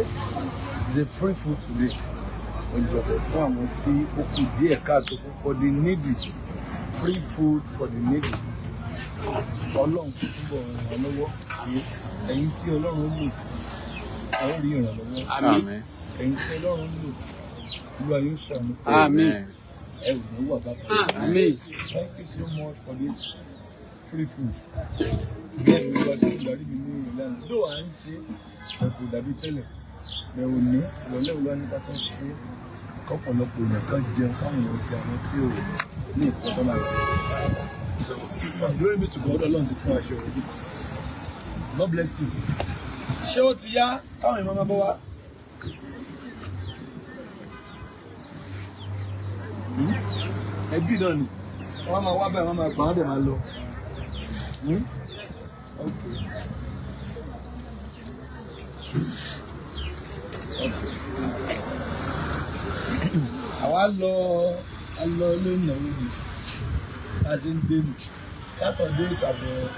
It's a free food today. Oúnjẹ ọ̀fẹ́ fún àwọn tí ó kù díẹ̀ káàtó fún, for the needy, free food for the needy. Ọlọ́run kò túbọ̀ ràn wá lọ́wọ́. Ẹ̀yin tí Ọlọ́run lò, ẹ ó rí ìrànlọ́wọ́. Àmín. Ẹ̀yin tí Ọlọ́run lò, Olúwa yóò ṣàánú fún yín. Àmín. Ẹ ò ní wà bákan. Àmín. Thank you so much for this free food. Bí ẹ̀mí wa ti ń darí mi ní ìlànà ló à ń ṣe ẹ kò dàbí tẹ́lẹ̀. Ẹ ò ní ìrọ̀lẹ́ òwúrọ̀ nípa tó ń ṣe kọ́pọ̀lọpọ̀ èèyàn kan jẹun, káwọn èèyàn jẹ, àwọn tí ò ní ìpọ́n tó máa jẹ. So glory be to God, Ọlọ́run ti fún aṣọ òbí. God bless you. Ṣé ó ti yá káwọn èèyàn máa bọ́ wá? Ẹbí náà ni wọ́n máa wá báyìí, wọ́n máa gbà, wọ́n dẹ̀ máa lọ. Hmm? Okay. Okay. Àwa lọ, a lọ ló náwó ni a ṣe ń dénú. Saturday sàbọ̀,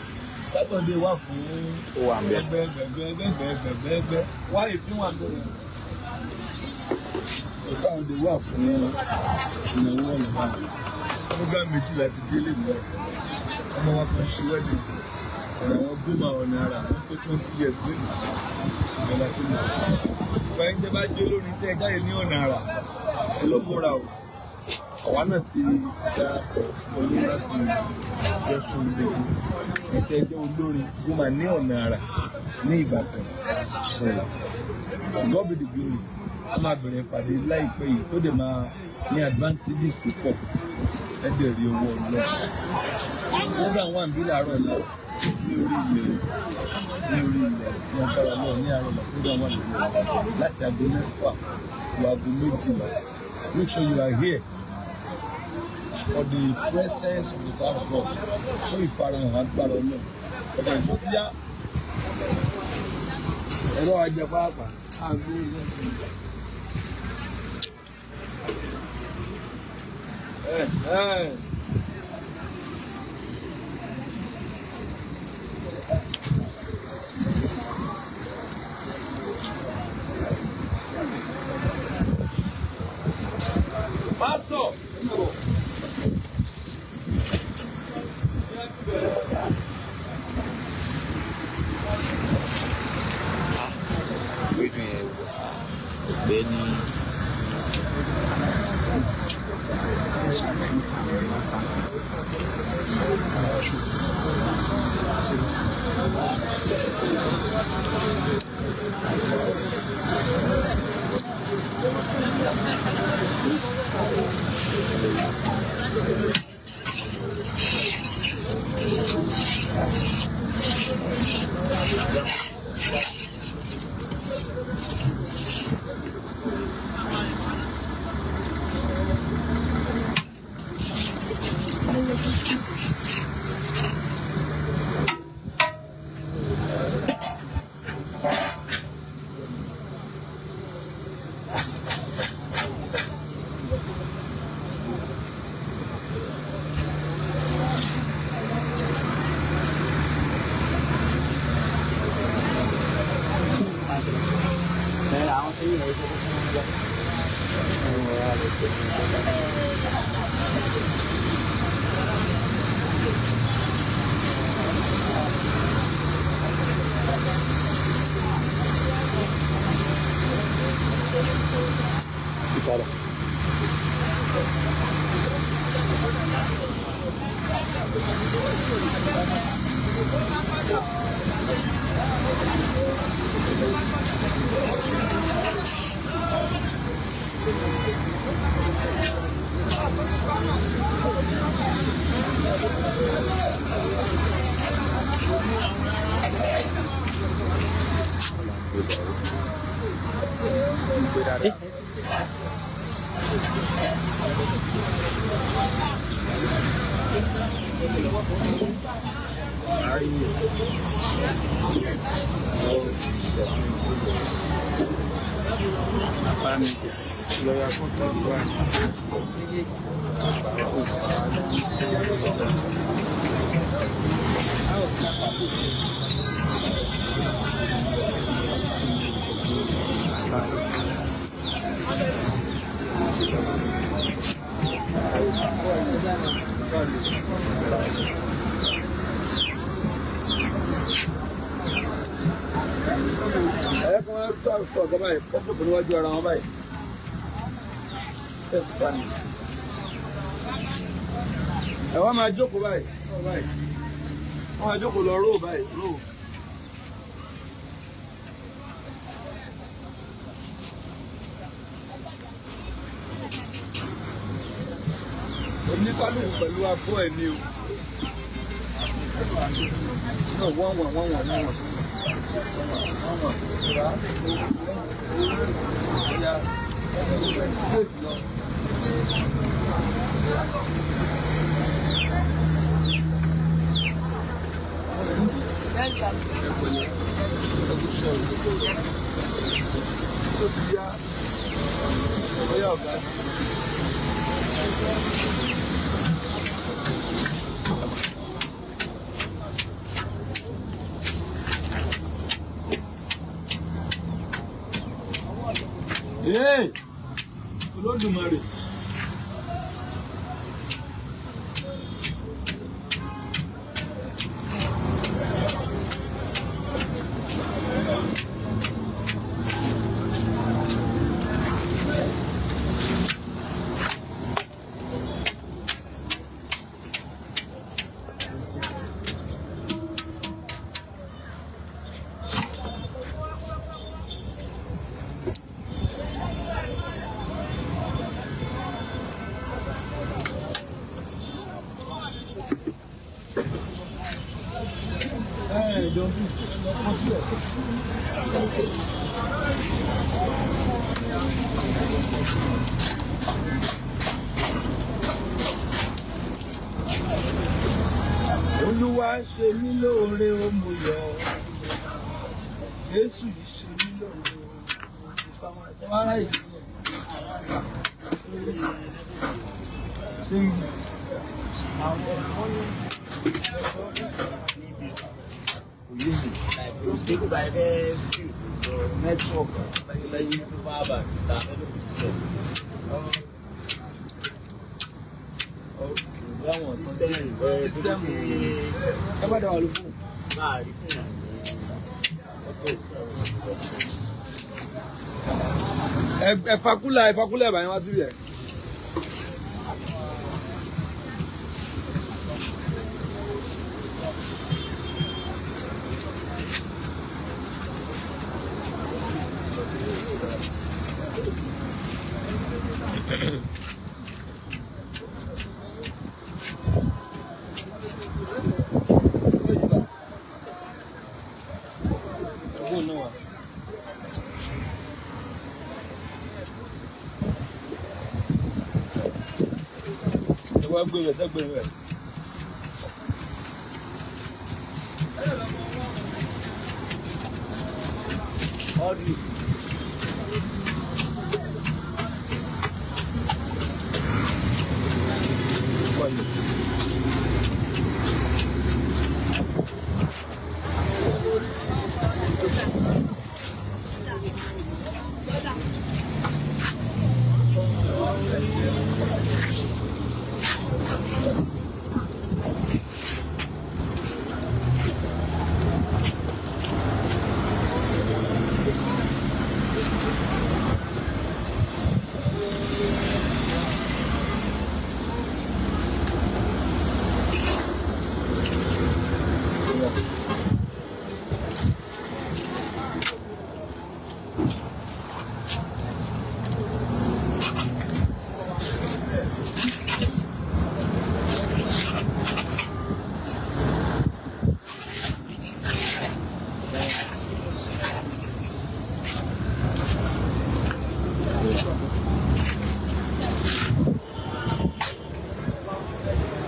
Saturday wà fún Ó wà ń bẹ̀. ẹgbẹ́ ẹgbẹ́ ẹgbẹ́ ẹgbẹ́ ẹgbẹ́ wá ìfín wà bẹ̀rẹ̀. So Saturday wà fún ìnáwó ọ̀nà wa. Program méjì láti délé mi. Ọmọ wa kan ṣe wedding. Ọ̀nà àwọn gómà ọ̀nà ara wọn pé 20 years lónìí. Ṣùgbọ́n láti mọ̀. Ìgbà yín tẹ́ bá jó lórí tẹ́ ẹ jáde ní ọ̀nà àrà. Ẹ ló múra o. Àwa náà ti dá pẹ̀lú láti jọ ṣun gbogbo. Ẹ̀tẹ́ jẹ́ olórin gómà ní ọ̀nà àrà ní Ìbàdàn. So, to God be the glory. A máa bẹ̀rẹ̀ ìpàdé láìpẹ́ yìí tó dẹ̀ máa ní advantages tó pọ̀. Ẹ dẹ̀ rí owó Ọlọ́run. Program wà níbí láàárọ̀ ọ̀la ní orí ilẹ̀, ní orí ilẹ̀ ní agbára náà ní àárọ̀ ọ̀la. Program wà lórí ilẹ̀ láti aago 6 wọ aago 12. Make sure you are here for the presence of the power of God, fún ìfarahàn agbára Ọlọ́run. Ọ̀dà ìfọ́tíyá ẹ̀rọ ajẹpáàpá aago lọ́sùn. Ẹ ẹ. Pastor. Ewédú yẹn wà ọ̀gbẹ́ni. Ìpadà. Lọ́yà fún tọ́jú wa. Wọ́n tó àtọ̀ ọ̀gá báyìí, wọ́n jókòó níwájú ara wọn báyìí. Ẹ wá máa jókòó báyìí, báyìí. Wọ́n máa jókòó lọ róò báyìí, róò. Oníkálùkù pẹ̀lú abọ́ ẹ̀ ni o. No, one, one, one, one, one, one. One, one. Yeah. Straight lọ. Tó ti yá, ọ̀yá ọ̀gá sí. Hey! Olódùmarè. Olúwa ṣe mí lóore ó mo yọ̀, Jésù yìí ṣe mí lóore ó ara yìí ṣe network system ẹ bá dáwà ló fún. Ẹ fakúlà ẹ fakúlà ẹ bá yẹn wá síbi ẹ. Wá gbé rẹ̀ sẹ́gbẹ̀ẹ́ rẹ̀.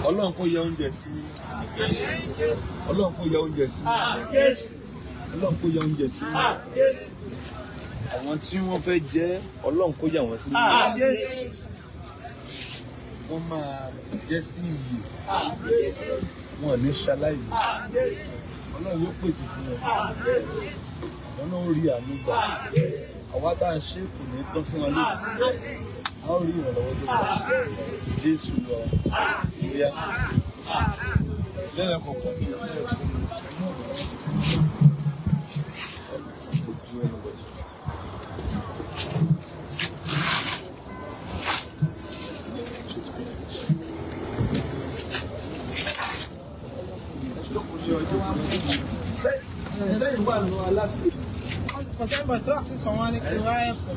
Ọlọ́run kó yẹ oúnjẹ sí mi. Ọlọ́run kó yẹ oúnjẹ sí mi. Ọlọ́run kó yẹ oúnjẹ sí mi. Àwọn tí wọ́n fẹ́ jẹ Ọlọ́run kó yà wọ́n sí mi. Wọ́n máa jẹ́ sí iyè. Wọn ò ní ṣaláìní. Ọlọ́run yóò pèsè fún wọn. Àwọn náà ó rí àánú gbà. Àwa tá a ṣe kò ní tán fún wa lónìí. A ó rí ìrànlọ́wọ́ tó gbà. Jésù lọ. Bóyá lẹ́yìn kọ̀ọ̀kan ní ojú ẹnu bọ̀. nu aláṣẹ. Kò sẹ́ni tó àti sọ wọn ní kí wọ́n á ẹ̀pọ̀.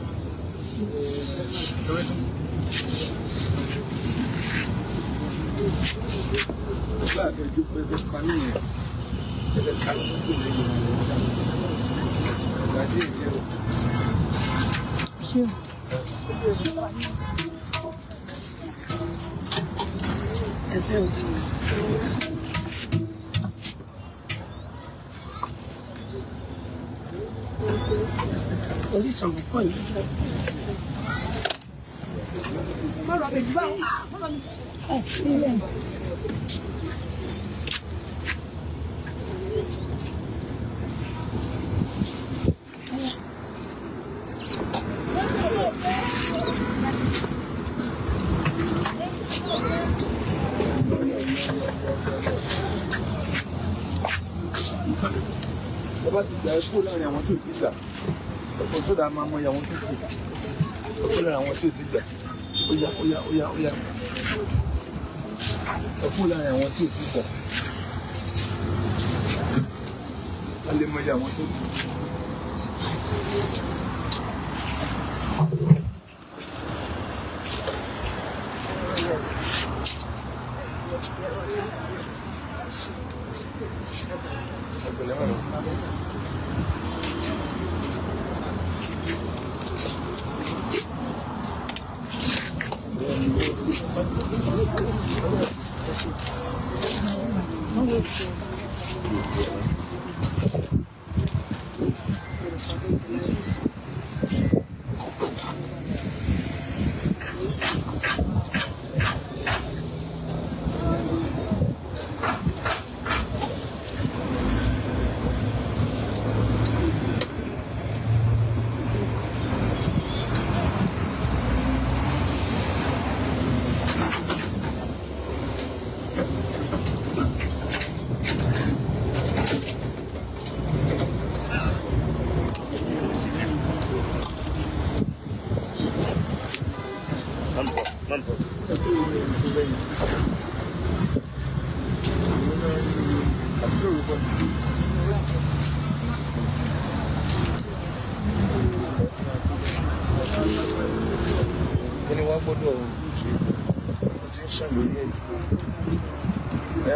Nígbà kẹjọ pé kó pa nìyẹn. Ẹ̀rẹ̀ ká ló ń gbòòrò yìí wọn. Ìgbà díẹ̀ díẹ̀ o. Ṣé ẹ ṣe o? Orísun kọ́ yìí. Má lọ bẹ̀ jù báwọn. Má lọ bẹ̀ jù. Ẹ ilé. Ẹ bá ti gbà ẹ kúrò láàrin àwọn tó ti gbà. Ọkọ̀ sódà máa mọ iye àwọn tó kù. Ẹ kúrò láàrin àwọn tó ti gbà. Ó yá, ó yá, ó yá, ó yá. Ẹ kúrò láàrin àwọn tó ti gbà. A lè mọ iye àwọn tó kù. Ẹ pẹ̀lẹ́ mọ̀. Ẹ kúrò ní ẹni tó lẹ́yìn. Ìwọ náà ní àbúrò rẹ̀ bọ̀. Kí ni wọ́n gbọ́dọ̀ ṣe? Mo ti ń ṣàn lórí ẹ̀ jù. Ẹ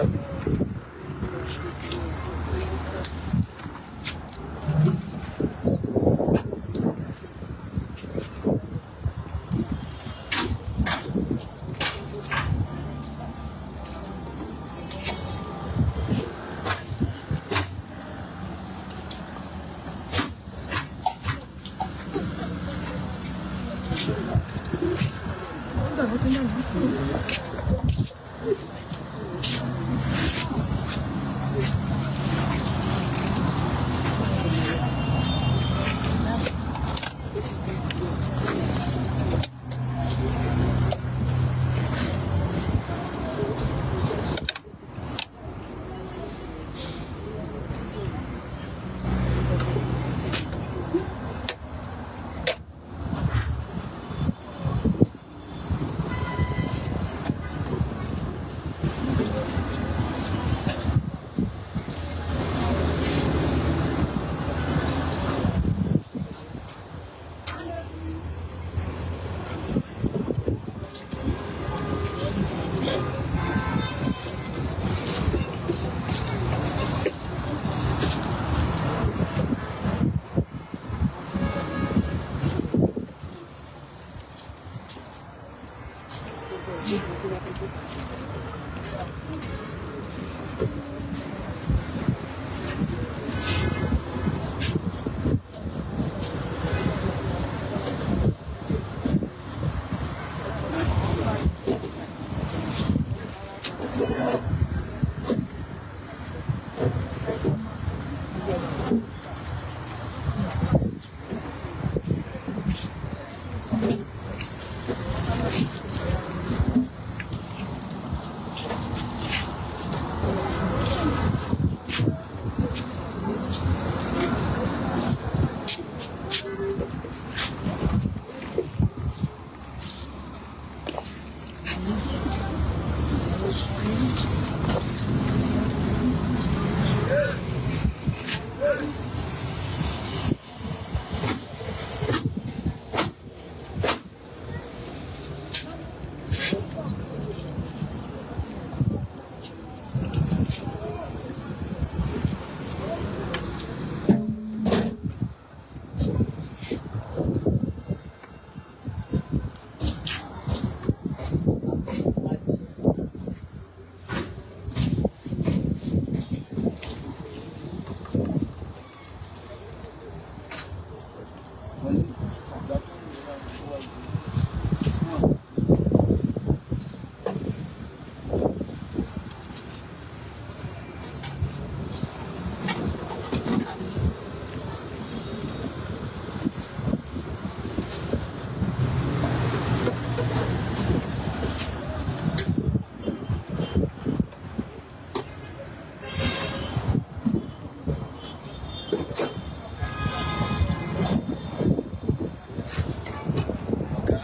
Ọ̀gá,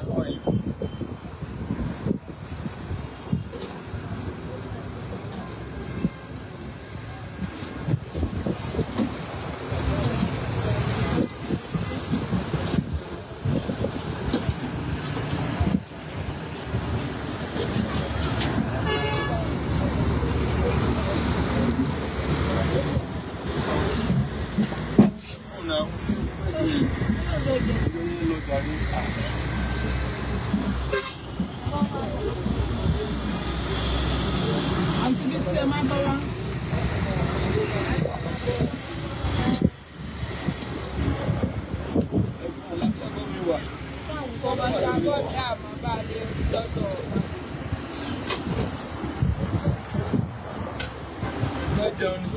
how are you? Oh, now. Àǹtí bí sí ẹ máa bá wa. Ẹ fún un lápá mi wà. Má jẹun ni.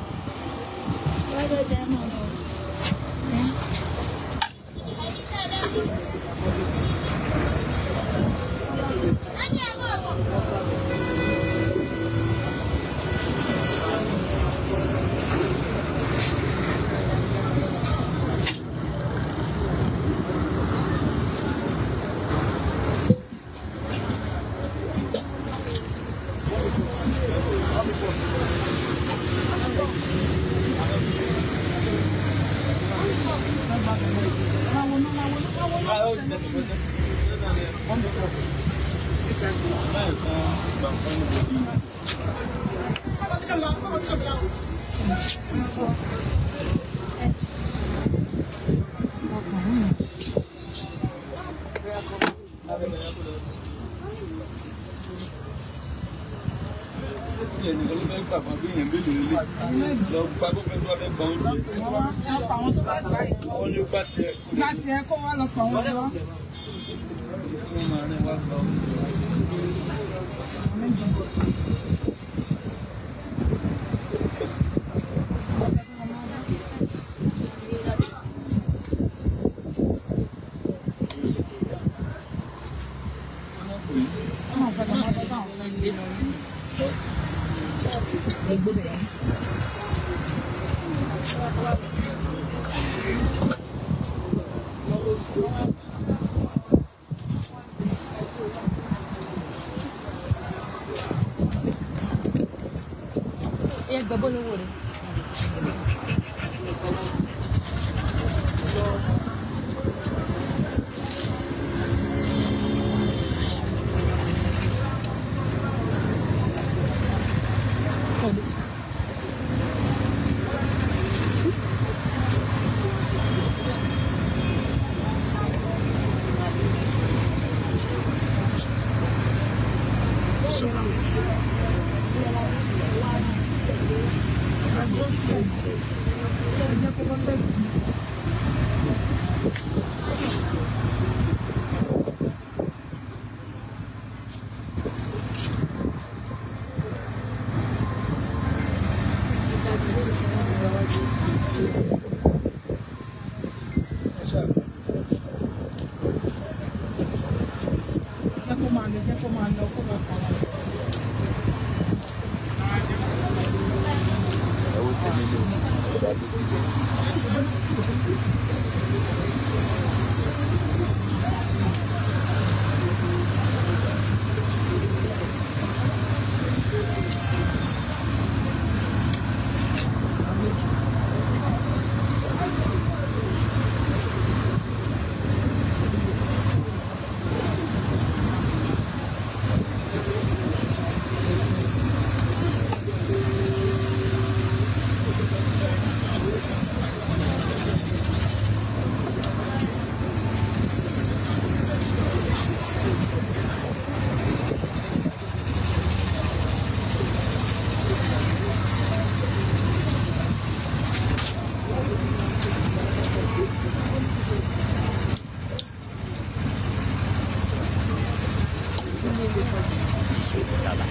Láì kan gbà fún níbi. Tí ẹnìkan ló fẹ́ gbà fún abéyàn mélòó lé lọ gba bó fẹ́ bá fẹ́ gba oúnjẹ Lọ pa àwọn tó bá gbà yìí. wọ́n ní ó gbà tiẹ̀ kó lè Gbà tiẹ̀ kó wá lọ pa àwọn tó wá. wọ́n máa rìn wá gba oúnjẹ. Wọ́n máa fẹ́ lọ máa bá táwọn fẹ́ gbé lọ. Ẹ gbọ́ bó lówó rẹ̀. Ẹ jẹ́ kó bọ́ sẹ́yìn. Jẹ́ kó máa lọ, jẹ́ kó máa lọ, kó máa kàn wá. Ẹ wo ti nílò ìgbà tó ti dé. Ṣe sábà.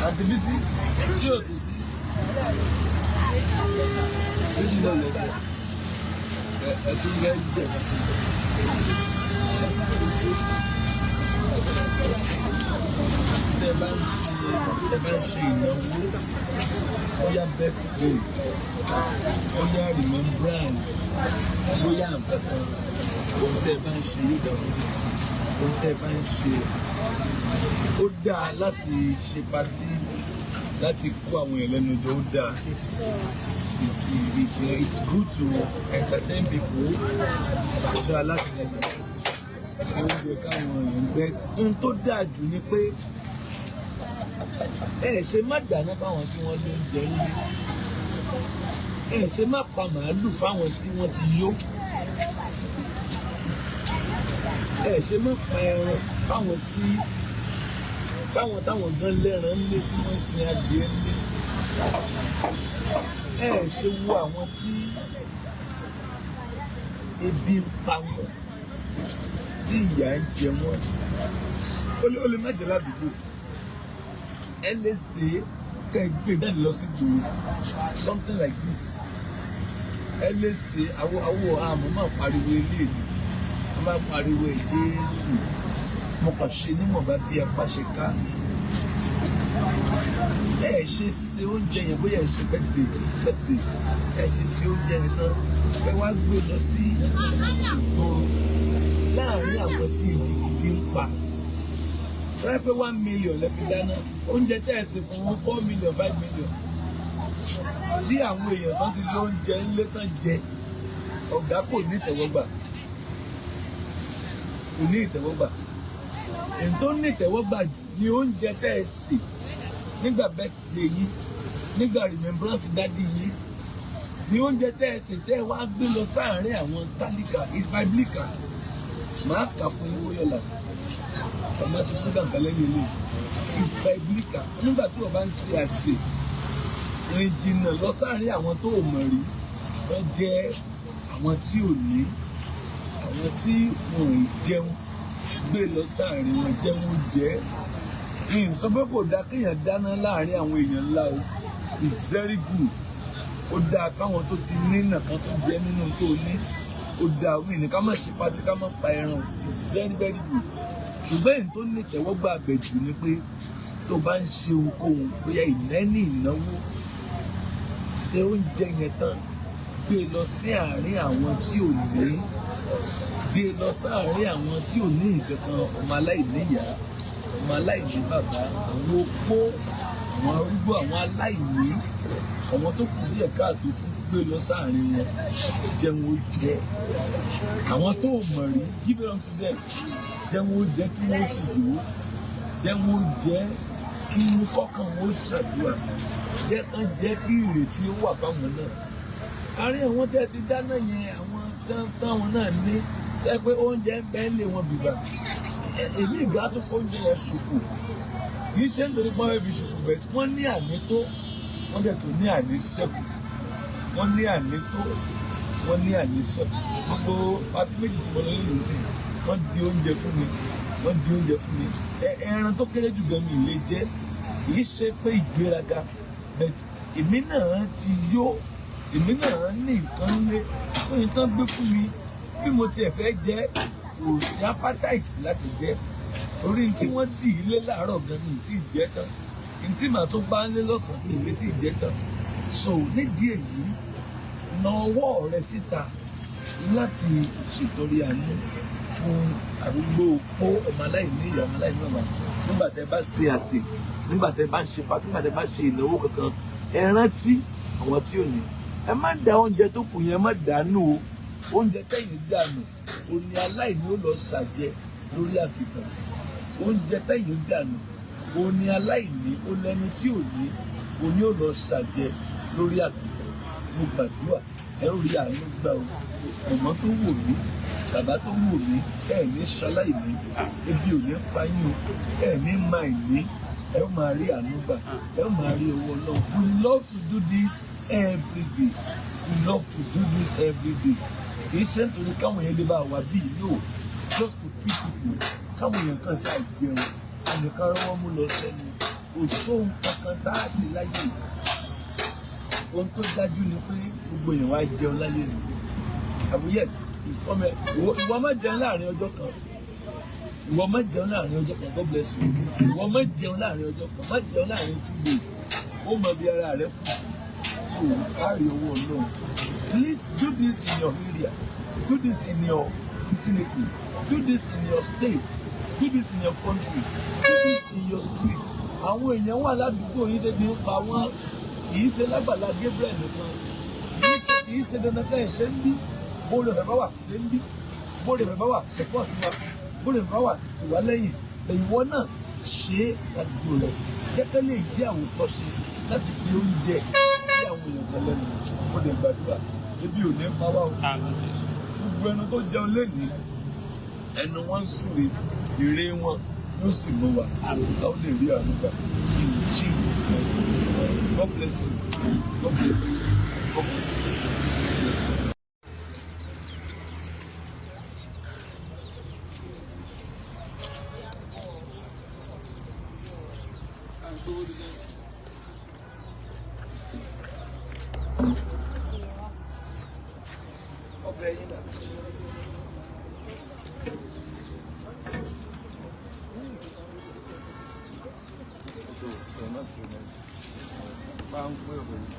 Àti Bísí, tí ò tó sí. Náà lẹ́jẹ̀ ẹ tún fẹ́ jẹ̀ sí i. Tẹ bá ń ṣe ìnáwó, bóyá birthday, bóyá remembrance, bóyá nǹkan kan, ohun tẹ bá ń ṣe yóò dá fún mi. Ohun tẹ bá ń ṣe, ó dáa láti ṣe party, láti kó àwọn èèyàn lẹ́nu jọ, ó dáa. It's good to entertain people. Ó dáa láti ṣe oúnjẹ káwọn èèyàn gbẹ. Ohun tó dáa jù ni pé ẹ ṣe má dáná fáwọn tí wọ́n lóúnjẹ nílé, ẹ ṣe má pa màálù fáwọn tí wọ́n ti yó, ẹ ṣe má pa ẹran fáwọn táwọn gan lẹ́ran nílé, tí wọ́n ń sin adìẹ nílé. Ẹ ṣe wo àwọn tí ebi ń pa wọ́n, tí ìyà ń jẹ wọ́n. Ó lè má jẹ́ ládùúgbò, ẹ lè ṣe é kẹ́ ẹ gbé jáde lọ sí gbòòrò, something like this. Ẹ lè ṣe àwọ àmọ́ máa pariwo eléyìí, wọ́n máa pariwo ẹ̀ Jésù. Mo kàn ṣe níwọ̀nba bí apá ṣe ká. Ẹ ṣe ṣe oúnjẹ yẹn, bóyá ẹ ṣe birthday, ẹ ṣe ṣe oúnjẹ yẹn tán, ẹ wá gbé lọ sí ìgboro láàrin àwọn tí ebi gidi ń pa. Tọ́yẹ́ pé 1 million lẹ fi dáná oúnjẹ tẹ́ ẹ sì fún wọn, 4 million, 5 million, tí àwọn èèyàn tán ti lóúnjẹ ńlé tán jẹ, ọ̀gá, kò ní ìtẹ̀wọ́gbà, kò ní ìtẹ̀wọ́gbà. Èyí tó ní ìtẹ̀wọ́gbà jù ni oúnjẹ tẹ́ ẹ sè nígbà birthday yín, nígbà remembrance daddy yín, ní oúnjẹ tẹ́ ẹ sè tẹ́ ẹ wá gbé lọ sáàárín àwọn tálíkà. Is biblical. Màá kà fún yín bóyá ọ̀la ọmọ ṣe program kan lẹ́yìn ilé. Is biblical. Nígbà tí wọ́n bá ń ṣe àsè, rìn jìnnà lọ sáàárín àwọn tó ò mọ̀ rí, wọ́n jẹ́ àwọn tí ò ní, àwọn tí wọn ò jẹun, gbé lọ sáàárín wọn, jẹun ó jẹ. Ní sọ pé kò dáa kéèyàn dáná láàárín àwọn èèyàn ńlá o. It's very good. Ó dáa káwọn tó ti ní nàkan tó jẹ nínú tó ní. Ó dáa wí ní ká má ṣe party, ká má pa ẹran. It's very, very good. Ṣùgbọ́n èyí tó ní ìtẹ́wọ́gbà àbẹ̀jù ni pé tó bá ń ṣe ohunkóhun, bóyá ìnẹ́ní ìnáwó, ṣe oúnjẹ yẹn tán, gbé lọ sí àárín àwọn tí ò ní, gbé lọ sáàárín àwọn tí ò ní nǹkan kan, ọmọ aláìní ìyá, ọmọ aláìní bàbá, àwọn opó, àwọn arúgbó, àwọn aláìní, àwọn tó kù díẹ̀ káàtó fún, gbé lọ sáàárín wọn, jẹun ó jẹ. Àwọn tó mọ̀ rí, give it unto them, jẹun ó jẹ kí wọ́n sì yó, jẹun ó jẹ kí wọ́n fọ́kàn wọn ó ṣàdúrà, jẹ́ kán jẹ́ kí ìrètí ó wà fáwọn náà. Àárín àwọn tẹ́ ti dáná yẹn, àwọn táwọn náà ní tẹ́ pé oúnjẹ ń bẹ́ lé wọn bìbà. Èmi ìgbà tó fóúnjẹ yẹn ṣòfò, kì í ṣe nítorí pé wọ́n fẹ́ fi ṣòfò bẹ́ẹ̀ tí wọ́n ní àní tó, wọ́n dẹ̀ tó ní àní ṣẹ́kù. Wọ́n ní àní tó, wọ́n ní àní ṣẹ́kù. Gbogbo party méjì tí mo lọ lẹ́yìn sí, wọ́n di oúnjẹ fún mi, wọ́n di oúnjẹ fún mi. Ẹran tó kéré jù gan mi lè jẹ. Kì í ṣe pé ìgbéraga, but èmi náà ti yó, èmi náà ní nǹkan lé fún yín tán gbé fún mi. Bí mo tiẹ̀ fẹ́ jẹ, kò sí appetite láti jẹ orí tí wọ́n dì í lé láàárọ̀ gan mi tí ì jẹ tán, ní tí màá tó bá ń lé lọ́sàn-án mi ì tí ì jẹ tán. So nídìí èyí, na ọwọ́ rẹ síta láti ṣètọrẹ àánú fún arúgbó, opó, ọmọ aláìní ìyá, ọmọ aláìní bàbá. Nígbà tẹ́ bá ṣe àsè, nígbà tẹ́ bá ń ṣe party, nígbà tẹ́ bá ṣe ìnáwó kankan, ẹ rántí àwọn tí ò ní. Ẹ má da oúnjẹ tó kù yẹn, má dànù o. Oúnjẹ tẹ̀yìn dànù, òní aláìní ó lọ ṣàjẹ lórí àkìtàn. Oúnjẹ tẹ̀yìn dànù, òní aláìní ó lẹni tí ò ní, òní ó lọ ṣàjẹ lórí àkìtàn. Mo gbàdúrà, ẹ ó rí àánú gbà o. Mọ̀mọ́ tó wò mí, bàbá tó wò mí, ẹ ní ṣaláìní, ebi ò ní pa yín o, ẹ ní máa ní, ẹ ó máa rí àánú gbà, ẹ ó máa rí owó Ọlọ́run. We love to do this every day. We love to do this every day. Kì í ṣe nítorí káwọn èèyàn lè bá wa bí, no, just to feed people, káwọn èèyàn kan ṣáà jẹun, ẹnìkan rọwọ́ mú lọ sẹ́nu. Kò sóhun kankan tá a ṣe láyé. Ohun tó dájú ni pé gbogbo èèyàn wá jẹun láyé ni. Àbú, yes, you've come here. Ìwọ má jẹun láàrin ọjọ́ kan. Ìwọ má jẹun láàrin ọjọ́ kan. God bless you. Ìwọ má jẹun láàrin ọjọ́ kan, má jẹun láàrin 2 days. Ó mọ bí ara rẹ kù sí. So káàrí owó Ọlọ́run. Please do this in your area, do this in your vicinity, do this in your state, do this in your country, do this in your street. Àwọn èèyàn wà ládùúgbò yín débi ń pa wọ́n. Kì í ṣe lágbàlá Gabriel nìkan, kì í ṣe dandan ká ẹ ṣe ń bí. Bóore ọ̀fẹ́ bá wà, ṣe ń bí. Bóore ọ̀fẹ́ bá wà, support wa. Bóore ọ̀fẹ́ bá wà, tì wá lẹ́yìn. Ìwọ náà ṣe é ládùúgbò rẹ. Jẹ́ ká lè jẹ́ àwòkọ́ṣe láti fi oúnjẹ sí àwọn èèyàn kan lẹ́nu. Mo dẹ̀ gbàdúrà, ebi ò ní pa wá o. Gbogbo ẹnu tó jẹun lénìí, ẹnu wọn ń súre, èrè wọn yóò sì mú wa. A ó lè rí àánú gbà in Jesus' mighty name. God bless you. God bless you. God bless you. God bless you. Ọbẹ̀ yín náà. Bá ń gbé ọbẹ̀ yìí.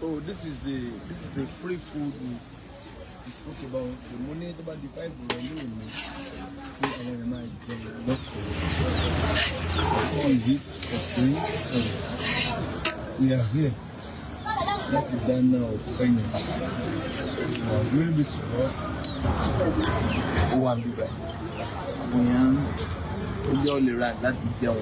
So this is the free food we spoke about. The money tó bá di 5 rẹ̀ yóò ní pé àwọn èèyàn máa jẹun lọ́fẹ̀ẹ́. We eat for free. We are here láti dáná ọ̀fẹ́ yẹn. So glory be to God. Ó wà níbẹ̀, àwọn èèyàn ó jẹ́ olè ra láti jẹun.